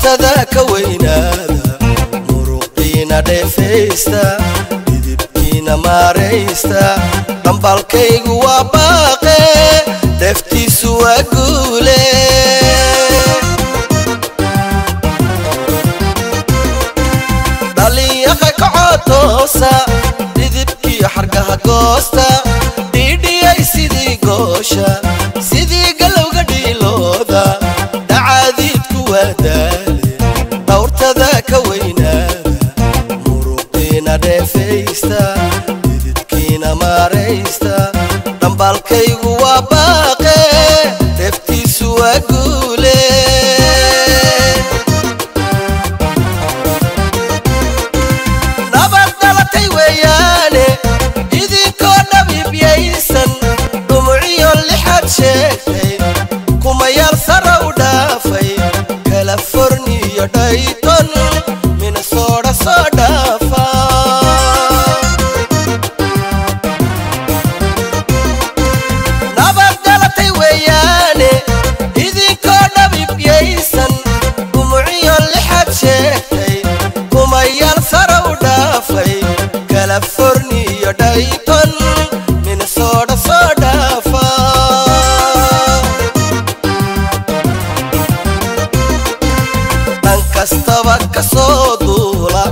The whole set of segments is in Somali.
Dhawrtada ka weynaada, muruqiina dheefaysta, didibkiina maaraysta. Dhambalkaygu waa baaqe, dheeftiisu waa guule. Dhalinyaqa kacotoosa, dhidibkiyo xargaha goosta, dhiidhiyay sidii goosha, sidii galowga dhiilooda. Dhacaadiidku waa daale, dhawrtada ka weynaada, muruqiina dheefaysta, dhididkiina maaraysta. Dhambalkaygu waa baaqe, dheeftiisu waa guule. Nabad dhalatay weeyaane, idinkoo dhabiibyaysan, dhumuciyo lixaad sheegtay, kumayaal sara u dhaafay, Kaliforniyo Dayton, Minnesota soo dhaafa. Nabad dhalatay weeyaane, idinkoo dhabiibyaysan, dhumuciyo lixaad sheegtay, kumayaal sara u dhaafay, Kaliforniyo Dayton, Minnesota soo dhaafa. Dhan kastaba ka soo duula,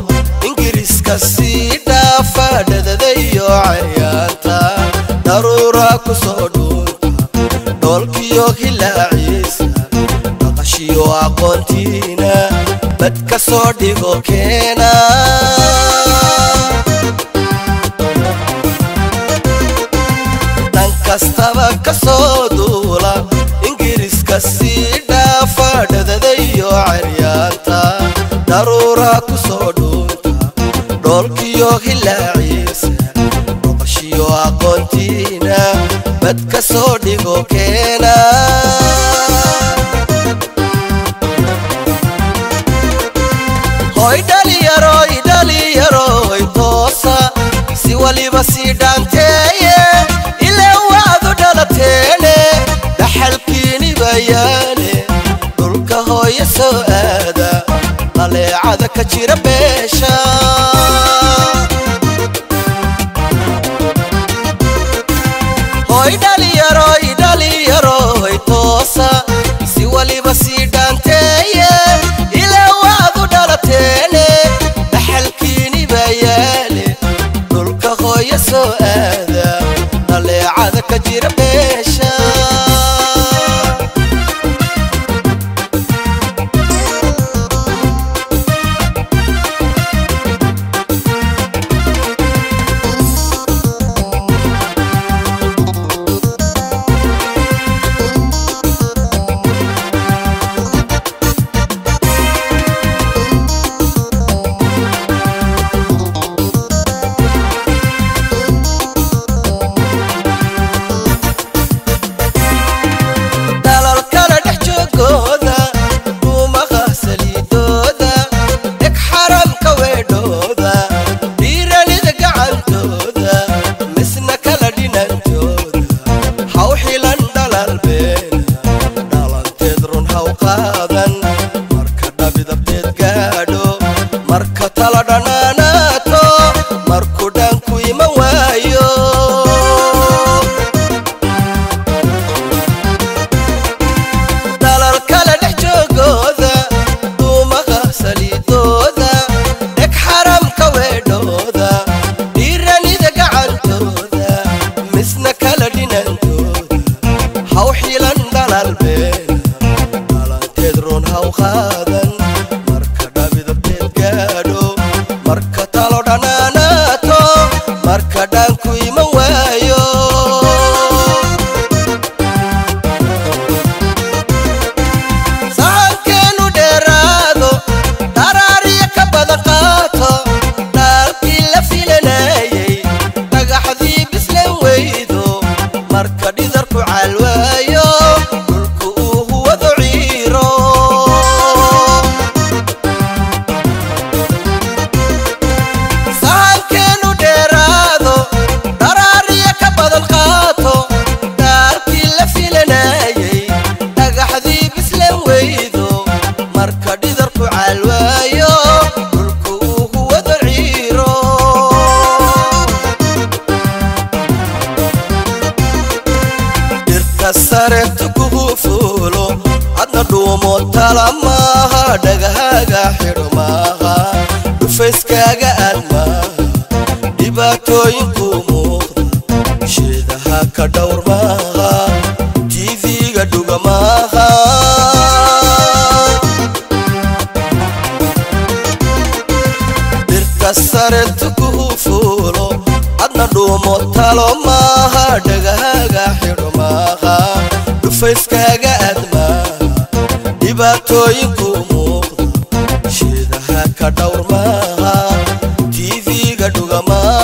Ingiriiska sii dhaafa, dhadadayo caryaanta, daruura ku soo dhuunta, dhoolkiyo hilaaciisa, dhaqashiyo aqoontiina bad ka soo dhigo keena. Dhan kastaba ka soo duula, Ingiriiska sii dhaafa, dhadadayo caryaanta, daruura ku soo dhuunta, dhoolkiyo hilaaciisa, dhaqashiyo aqoontiina bad ka soo dhigo keena. Hoy dhalinyaroy, dhalinyaroy, toosa, si waliba sii dhaanteeye, ilaa waadu dhalateene, dhaxalkiini bayaane. Dhulka hooyo soo aada, dhaleecada ka jira beesha. Hoy dhalinyaroy, dhalinyaroy, toosa, si waliba sii dhaanteeye, ilaa waadu dhalateene, dhaxalkiini bayaale. Dhulka hooyo soo aada, dhaleecada ka jira beesha. Dalalkana dhex joogooda, dhuumaha saliidooda, dheg xaramka weedhooda, dhiiranida gacantooda, misna kala dhinantooda. Haw xilan dhalal beena, dhalanteed run haw qaadan. Marka dhabidabteed gaadho, marka tala dhanaanaato, markuu dhanku iman waayo. Dalal kale dhex joogooda, dhuumaha saliidooda, dheg xaramka weedhooda, dhiiranida gacantooda, misna kala dhinantooda. Haw xilan dhalal beena, dhalanteed run haw qaadan. Marka dhabidabteed gaadho, marka talo dhanaanaato, marka dhanku iman waayo. Sahankeenu dheeraado, dharaariya ka badan qaato, dhaalkii la filanayay, dhagaxdii bislan weydo, marka dhidarku calwaayo, dhulku uu huwado ciiro. Sahankeenu dheeraado, dharaariya ka badan qaato, dhaalkii la filanayay, dhagaxdii bislan weydo, marka dhidarku Tala maaha, dhagahaaga xidho maaha, dhufayskaaga aad maaha, dhibaatooyinku muuqda sheedaha ka dhowr maaha, TV-ga dhuga maaha. Dhirta sare tukuhu fuulo adna dhuumo talo maaha, dhagahaaga xidho maaha, dhufayskaaga aad maaha, dhibaatooyinku muuqda sheedaha ka dhowr maaha, TV-ga dhuga maaha.